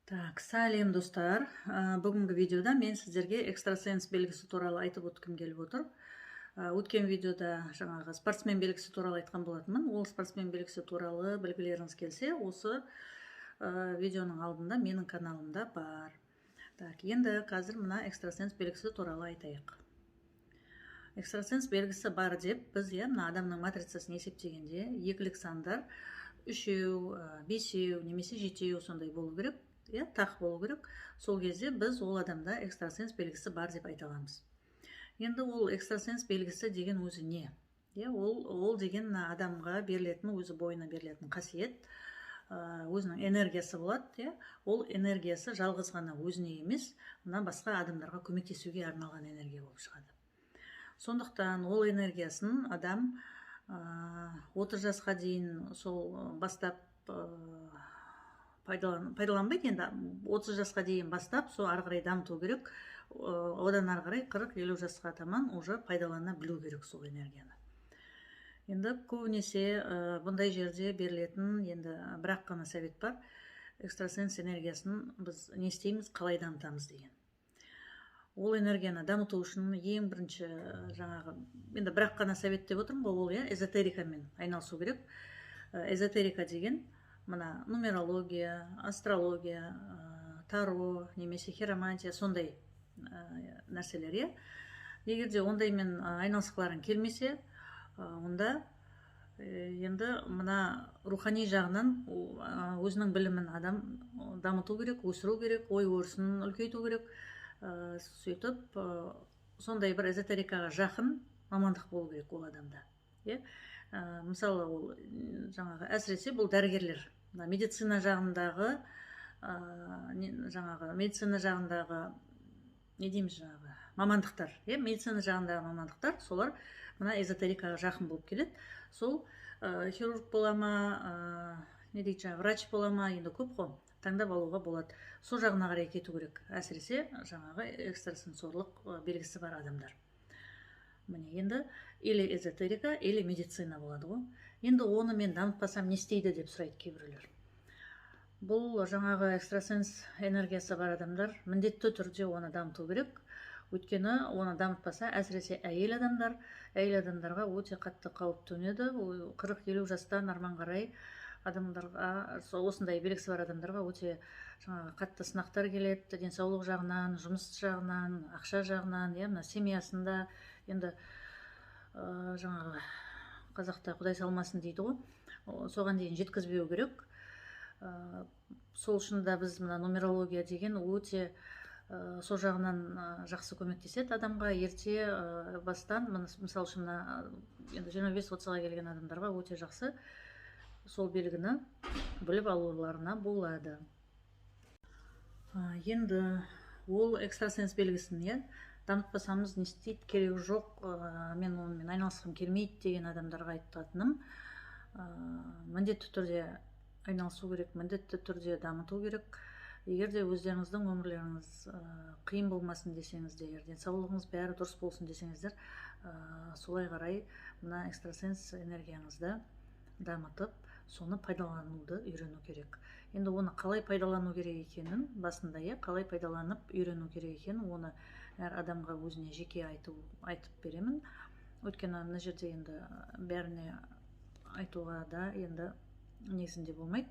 Так, сәлем, достар. Бүгінгі видеода мен сіздерге экстрасенс белгісі туралы айтып өткім келіп отыр. Өткен видеода жаңағы спортсмен белгісі туралы айтқан болатынмын. Ол спортсмен белгісі туралы білгілеріңіз келсе, осы видеоның алдында менің каналымда бар. Так, енді қазір мына экстрасенс белгісі туралы айтайық. Экстрасенс белгісі бар деп біз, иә, мына адамның матрицасын есептегенде екілік сандар үшеу, бесеу немесе жетеу сондай болу керек, иә, тақ болу керек. Сол кезде біз ол адамда экстрасенс белгісі бар деп айта аламыз. Енді ол экстрасенс белгісі деген өзі не? Иә, ол деген мына адамға берілетін, өзі бойына берілетін қасиет, өзінің энергиясы болады, иә. Ол энергиясы жалғыз ғана өзіне емес, мына басқа адамдарға көмектесуге арналған энергия болып шығады. Сондықтан ол энергиясын адам 30 жасқа дейін сол бастап пайдаланбайды. Енді 30 жасқа дейін бастап, сол ары қарай дамыту керек. Одан ары қарай 40-50 жасқа таман уже пайдалана білу керек сол энергияны. Енді көбінесе бұндай жерде берілетін енді бір-ақ қана совет бар: экстрасенс энергиясын біз не істейміз, қалай дамытамыз деген. Ол энергияны дамыту үшін ең бірінші жаңағы енді бір-ақ қана совет деп отырмын ғой, ол, иә, эзотерикамен айналысу керек. Эзотерика деген мына нумерология, астрология, таро немесе хиромантия, сондай нәрселер, иә. Егер де ондаймен айналысқыларың келмесе, онда енді мына рухани жағынан өзінің білімін адам дамыту керек, өсіру керек, ой өрісін үлкейту керек. Сөйтіп сондай бір эзотерикаға жақын мамандық болу керек ол адамда, иә. Мысалы, ол жаңағы әсіресе бұл дәрігерлер, мына медицина жағындағы, жаңағы медицина жағындағы, не дейміз, жаңағы мамандықтар, иә, медицина жағындағы мамандықтар, солар мына эзотерикаға жақын болып келеді. Сол хирург бола ма, не дейді, жаңағы врач бола ма, енді көп қой, таңдап алуға болады. Сол жағына қарай кету керек, әсіресе жаңағы экстрасенсорлық белгісі бар адамдар. Міне, енді или эзотерика, или медицина болады ғой. Енді оны мен дамытпасам, не істейді деп сұрайды кейбіреулер. Бұл жаңағы экстрасенс энергиясы бар адамдар міндетті түрде оны дамыту керек. Өйткені оны дамытпаса, әсіресе әйел адамдар, әйел адамдарға өте қатты қауіп төнеді. 40-50 жастан арман қарай адамдарға, сол осындай белгісі бар адамдарға өте жаңағы қатты сынақтар келеді денсаулық жағынан, жұмыс жағынан, ақша жағынан, иә, мына семьясында. Енді жаңағы қазақта «Құдай салмасын» дейді ғой, соған дейін жеткізбеу керек. Сол үшін де біз мына нумерология деген өте сол жағынан жақсы көмектеседі адамға ерте бастан. Мысалы үшін, мына енді 25-30-ға келген адамдарға өте жақсы сол белгіні біліп алуларына болады. Енді ол экстрасенс белгісін, иә, дамытпасамыз, не істейді, керегі жоқ, мен онымен айналысқым келмейді деген адамдарға айтатыным: міндетті түрде айналысу керек, міндетті түрде дамыту керек. Егер де өздеріңіздің өмірлеріңіз қиын болмасын десеңіздер, денсаулығыңыз бәрі дұрыс болсын десеңіздер, солай қарай мына экстрасенс энергияңызды дамытып, соны пайдалануды үйрену керек. Енді оны қалай пайдалану керек екенін басында, иә, қалай пайдаланып үйрену керек екенін, оны әр адамға өзіне жеке айтып беремін. Өйткені мына жерде енді бәріне айтуға да енді негізінде болмайды.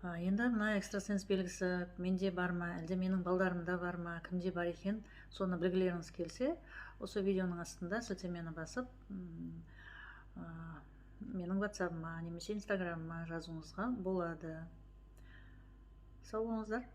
Енді мына экстрасенс белгісі менде бар ма, әлде менің балдарымда бар ма, кімде бар екен, соны білгілеріңіз келсе, осы видеоның астында сілтемені басып, менің ватсабыма немесе инстаграмыма жазуыңызға болады. Сау болыңыздар.